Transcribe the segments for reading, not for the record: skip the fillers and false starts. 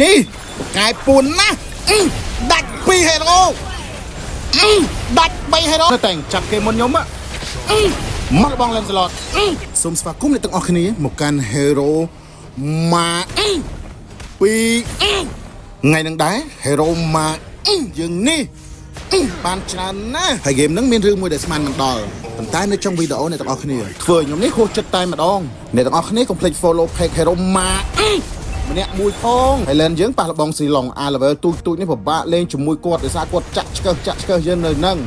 នេះកែពួនណាស់អឺដាច់ពី hero អឺដាច់3 hero តែចាប់គេមុនខ្ញុំអឺមកបង Lancelot សូមស្វាគមន៍អ្នកទាំងអស់គ្នាមកកាន់ hero ម៉ាពីថ្ងៃនឹងដែរ hero ម៉ាយើងនេះបានច្រើនណាស់ហើយហ្គេមហ្នឹងមានរឿងមួយដែលស្មានមិនដល់ប៉ុន្តែនៅtrongវីដេអូអ្នកទាំងអស់គ្នាធ្វើឲ្យខ្ញុំនេះហួសចិត្តតែម្ដងអ្នកទាំងអស់គ្នាកុំភ្លេច follow page hero ម៉ាម្នាក់មួយផងហើយ lane យើងប៉ះលបងស៊ីឡុងអា level ទូចទូចនេះពិបាកលេងជាមួយគាត់ដោយសារគាត់ចាក់ឆ្កឹះចាក់ឆ្កឹះយើងនៅហ្នឹង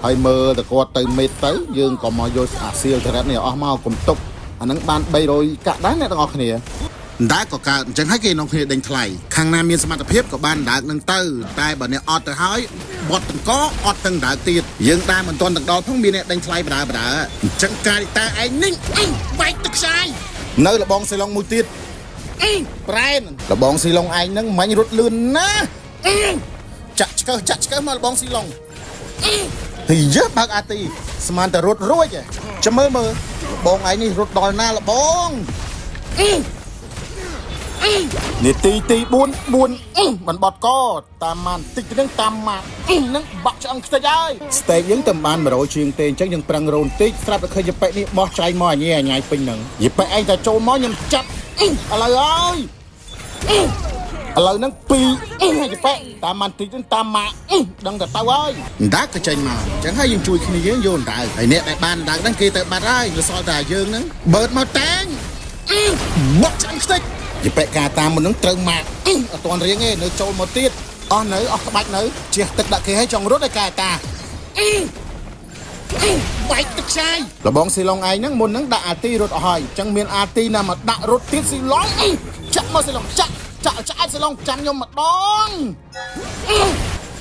ហើយមើលតែគាត់ទៅមេតទៅយើងក៏មកយកអាសៀល turret នេះអស់មកកុំទុកអាហ្នឹងបាន300កាក់ដែរអ្នកទាំងអស់គ្នា ដើកក៏កើតអញ្ចឹងហើយគេនាំគ្នាដេញថ្លៃខាងណាមានសមត្ថភាពក៏បានដើកនឹងទៅតែបើអ្នកអត់ទៅហើយបត់តង្កអត់ទាំងដើកទៀតយើងដើរមិនទាន់ទាំងដល់ផងមានអ្នកដេញថ្លៃបដើបដើអញ្ចឹងការីតាឯងនេះអីបែកទឹកខ្ចាយនៅលបងសេឡុងមួយទៀតអីប្រែនលបងស៊ីឡុងឯងនឹងមាញ់រត់លឿនណាស់អីចាក់ឆ្កឹះចាក់ឆ្កឹះមកលបងស៊ីឡុងអីហើយយើបើកអាទីស្មានតែរត់រួចឯងចាំមើលមើលលបងឯងនេះរត់ដល់ណាលបងអី នាទីទី4 4មិនបត់កតាមម៉ានតិចនឹងតាមម៉ាននឹងបាក់ឆ្អឹងខ្ទេចហើយស្តេកយើងតែបាន100ជាងទេអញ្ចឹងយើងប្រឹងរោនតិចស្រាប់តែឃើញយប៉ិនេះបោះចៃមកអញអញពេញហ្នឹងយប៉ិឯងតែចូលមកខ្ញុំចាប់ឥឡូវហើយឥឡូវហ្នឹង2យប៉ិតាមម៉ានតិចនឹងតាមម៉ាដឹងតែទៅហើយអណ្ដាក៏ចេញមកអញ្ចឹងហើយយើងជួយគ្នាយើងយកអណ្ដាហើយអ្នកដែលបានអណ្ដាហ្នឹងគេទៅបាត់ហើយនៅសល់តែយើងហ្នឹងបើតមកតាងបាក់ឆ្អឹងខ្ទេច យប៉ិការតាមមុននឹងត្រូវម៉ាក់អត់ទាន់រៀងទេនៅចូលមកទៀតអស់នៅអស់ក្បាច់នៅជះទឹកដាក់គេឲ្យចង់រត់ឲ្យកែតាបែកទឹកខ្ចាយលបងស៊ីឡុងឯងហ្នឹងមុនហ្នឹងដាក់អាទីរត់អស់ហើយអញ្ចឹងមានអាទីណាមកដាក់រត់ទៀតស៊ីឡុងចាក់មកស៊ីឡុងចាក់ចាក់ចាក់ស៊ីឡុងចាំខ្ញុំម្ដង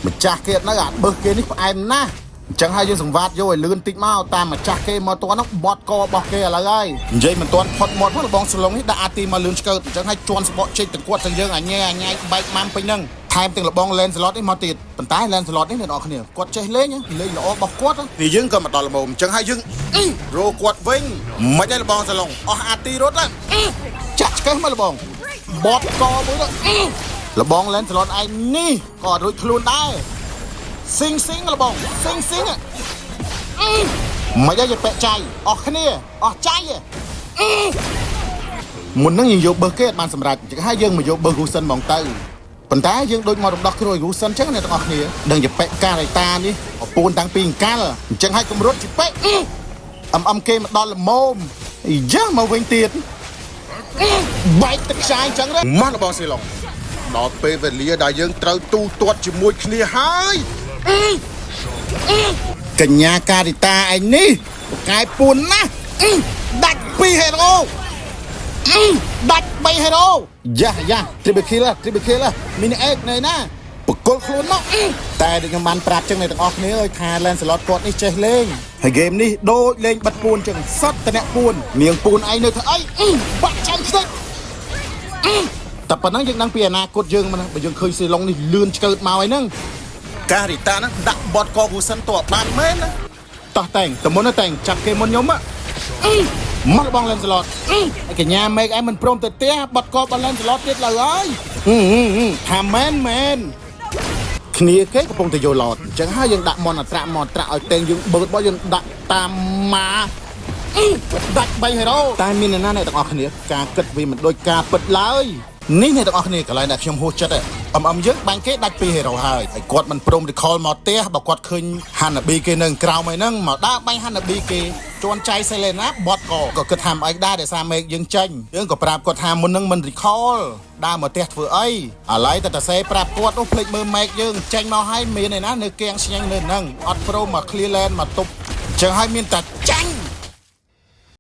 ម្ចាស់គេអត់នៅអាបឹសគេនេះផ្អែមណាស់អញ្ចឹងហើយយើងសង្វាតយកឲ្យលឿនតិចមកតាមម្ចាស់គេមកតហ្នឹងបត់ករបស់គេឥឡូវហើយនិយាយមិនទាន់ផុតមាត់ផងលបងសឡុងនេះដាក់អាទីមកលឿនឆ្កើតអញ្ចឹងហើយជន់សបកចេកទាំងគាត់ទាំងយើងអញែអញ៉ៃបែកម៉ាំពេញហ្នឹងថែមទាំងលបង Lancelot នេះមកទៀតប៉ុន្តែ Lancelot នេះអ្នកនរគ្នាគាត់ចេះលេងលេងល្អរបស់គាត់នេះយើងក៏មកដល់ល្មមអញ្ចឹងហើយយើងរកគាត់វិញមិនឲ្យលបងសឡុងអស់អាទីរត់ឡើងចាក់ឆ្កឹះមកលបងបត់កមួយទៅលបង Lancelot ឯងនេះក៏អត់រួចខ្លួនដែរស៊ីងស៊ីងលបងស៊ីងស៊ីងមិនឲ្យពាក់ចៃអស់គ្នាអស់ចៃមុនហ្នឹងយើងយកបើគេអត់បានសម្រេចអញ្ចឹងហើយយើងមកយកបើគូសិនហ្មងទៅប៉ុន្តែយើងដូចមករំដោះគ្រួយគូសិនអញ្ចឹងអ្នកទាំងអស់គ្នាដឹងជាពាក់ការីតានេះអពូនតាំងពីអង្កលអញ្ចឹងហើយកម្រុតជាពាក់អឹមអឹមគេមកដល់ល្មមយ៉ាមកវិញទៀតបែកទឹកខ្ចាយអញ្ចឹងមករបស់ស៊ីឡុងដល់ពេលវេលាដែលយើងត្រូវទូទាត់ជាមួយគ្នាហើយកញ្ញាការីតាឯងនេះកែពួនណាស់ដាច់ពី hero ដាច់3 hero យ៉ាយ៉ា triple kill triple kill មីនីអេកនៅណាបកគលខ្លួនមកតែដូចខ្ញុំបានប្រាប់ចឹងអ្នកទាំងអស់គ្នាអើយថា Lancelot គាត់នេះចេះលេងហើយហ្គេមនេះដូចលេងបិទពួនចឹងសត្វតអ្នកពួននាងពួនឯងនៅធ្វើអីបាក់ចាញ់ខ្ទេចតែប៉ុណ្ណឹងយើងដឹងពីអនាគតយើងមិនបើយើងឃើញស៊ីឡុងនេះលឿនឆ្កើតមកហើយហ្នឹងការីតាហ្នឹងដាក់បត់កគូសិនតបានមែនណាតោះតែងតមុនតែងចាប់គេមុនខ្ញុំមកបង Lancelot ហើយកញ្ញាមេឃឯងមិនព្រមទៅផ្ទះបត់កប Lancelot ទៀតឡើយហើយថាមែនមែនគ្នាគេកំពុងតែយក lord អញ្ចឹងហើយយើងដាក់មនអត្រាមនត្រាឲ្យតែងយើងបើតបយើងដាក់តាមម៉ាដាច់3 hero តែមានអ្នកណាអ្នកទាំងអស់គ្នាការគិតវាមិនដូចការពិតឡើយនេះអ្នកទាំងអស់គ្នាកន្លែងដែលខ្ញុំហួសចិត្តអឹមអឹមយើងបាញ់គេដាច់2 hero ហើយហើយគាត់មិនព្រម recall មកផ្ទះបើគាត់ឃើញ Hanabi គេនៅក្រោមអីហ្នឹងមកដើរបាញ់ Hanabi គេជន់ចៃសេលេណាបត់កក៏គិតថាមិនអីដែរដោយសារមេឃយើងចេញយើងក៏ប្រាប់គាត់ថាមុនហ្នឹងមិន recall ដើរមកផ្ទះធ្វើអីឥឡូវតែតសេប្រាប់គាត់នោះភ្លេចមើលមេឃយើងចេញមកហើយមានឯណានៅគៀងស្ញែងនៅហ្នឹងអត់ព្រមមក clear lane មកទប់ចឹងហើយមានតែចាញ់